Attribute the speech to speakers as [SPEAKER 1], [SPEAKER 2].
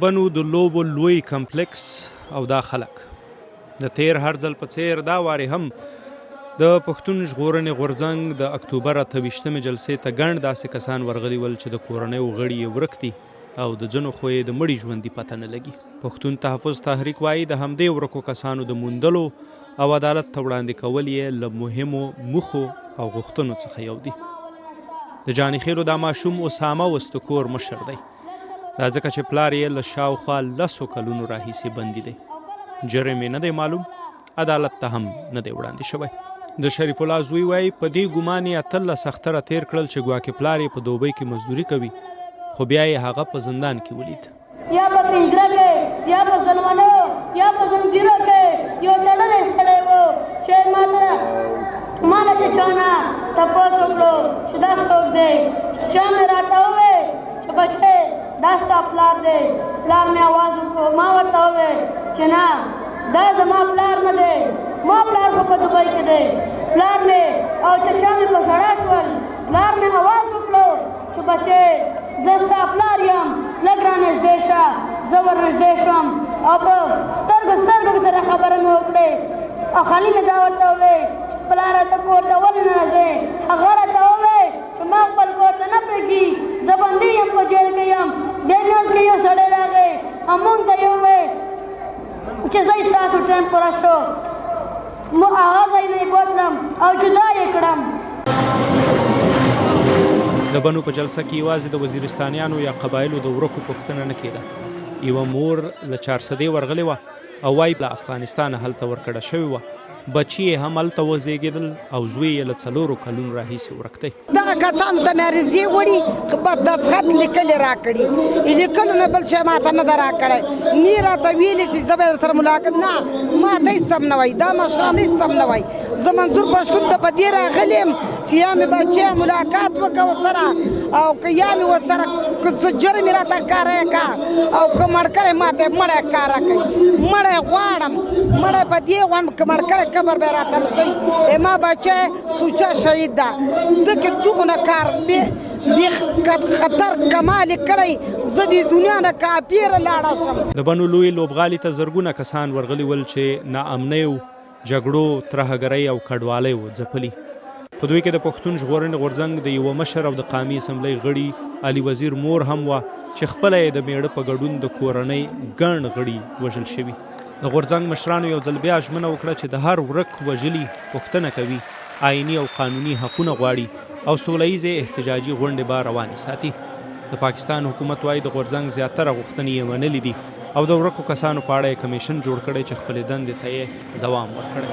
[SPEAKER 1] بنو د لوبو لوی کمپلیکس او دا خلک د تیر هر ځل په څیر دا وارې هم د پښتون ژغورنې غورځنګ د اکتوبر 28مې جلسې ته ګڼ داسې کسان ورغلي ول چې د کورنیو غړي یې ورک دي او د ځینو خو یې د مړي ژوندي پته نه لګي. پښتون تحفظ تحریک وايي د همدې ورکو کسانو د موندلو او عدالت ته وړاندې کول یې له مهمو موخو او غوښتنو څخه یو دي. د جاني خېلو دا ماشوم اسامه اوس د کور مشر دی. دا ځکه چې پلار یې له شاوخوا لسو کلونو راهیسې بندي دی. جرم یې نه دی معلوم، عدالت ته هم نه دی وړاندې شوی. د شریف الله زوی وایي، په دې ګومان یې 18 اختره تېر کړل چې ګواکې پلار یې په دوبۍ کې مزدوري کوي، خو بیا یې هغه په زندان کې ولید.
[SPEAKER 2] یا په پنجره کې یا په زلمنو یا په زنځیرو کې یو تړلی سړی و چې ماته ما له چې چا نه تپوس وکړو چې دا څوک دی، چې چا مې راته وویل چې بچی دا ستا پلار دی، پلار مې اواز وکړو، ما ورته وویل چې نه دا زما پلار نه دی، ما پلار خو په دوبۍ کې دی. پلار مې او چچا مې په ژړا شول، پلار مې اواز وکړو چې بچې زه ستا پلار یم، لږ رانږدې شه. زه ورنږدې شوم او په سترګو سترګو کې سره خبرې مې وکړې او خالي مې دا ورته وویل چې پلاره ته کور ته ولې نه راځې؟ هغه راته وویل چې ما خپل کور ته نه پرېږدي، زه بندي یم، په جیل کې یم. دې منځ کې یو سړی راغی او مونږ ته یې وویل چې ځئ ستاسو ټایم پوره شو. مو هغه ځای نه یې بوتلم او جدا یې کړم.
[SPEAKER 1] د بنو په جلسه کې یوازې د وزیرستانیانو یا قبایلو د ورکو پوښتنه نه کېده. یوه مور له چارسدې ورغلې وه او وایي له افغانستانه هلته ورکډه شوې وه، بچي یې هم هلته وزېږېدل او زوی یې له څلورو کلونو راهیسې ورک دی.
[SPEAKER 3] دغه کسانو ته مې عریضې وړي، بس دستخط لیکل یې راکړي، لیکلو نه بل شی ماته نه ده راکړی، نه یې راته ویلي چې زه به درسره ملاقات، نه ماته هېڅ هم نه وایي، دا مشران هېڅ هم نه وایي. زه منظور پښتون ته په دې راغلی یم چې یا مې بچی ملاقات وکړه ورسره او که یا مې ورسره که څه جرم یې راته ښکاره کړه او که مړ کړی ماته یې مړی ښکاره کړي، مړی غواړم، مړی په دې غواړم که مړ کړی قبر به یې راته رسوي. ما بچی سوچه شهید ده، دکې دغونه کار بې خطر کمال کړی، زه دې دنیا نه کاپیره لاړه شم.
[SPEAKER 1] د بنو لوی لوبغالي ته زرګونه کسان ورغلي ول چې ناامنیو، جګړو، ترهګرۍ او کډوالیو ځپلي. په دوی کې د پښتون ژغورنې غورځنګ د یوه مشر او د قامي اسمبلۍ غړي علي وزیر مور هم وه چې خپله یې د مېړه په ګډون د کورنۍ ګڼ غړي وژل شوي. د غورځنګ مشرانو یو ځل بیا ژمنه وکړه چې د هر ورک وژلي پوښتنه کوي، آییني او قانوني حقونه غواړي او سوله ییزې احتجاجي غونډې به روانې ساتي. د پاکستان حکومت وايي د غورځنګ زیاتره غوښتنې یې منلې دي او د ورکو کسانو په اړه یې کمېشن جوړ کړی چې خپلې دندې ته یې دوام ورکړی.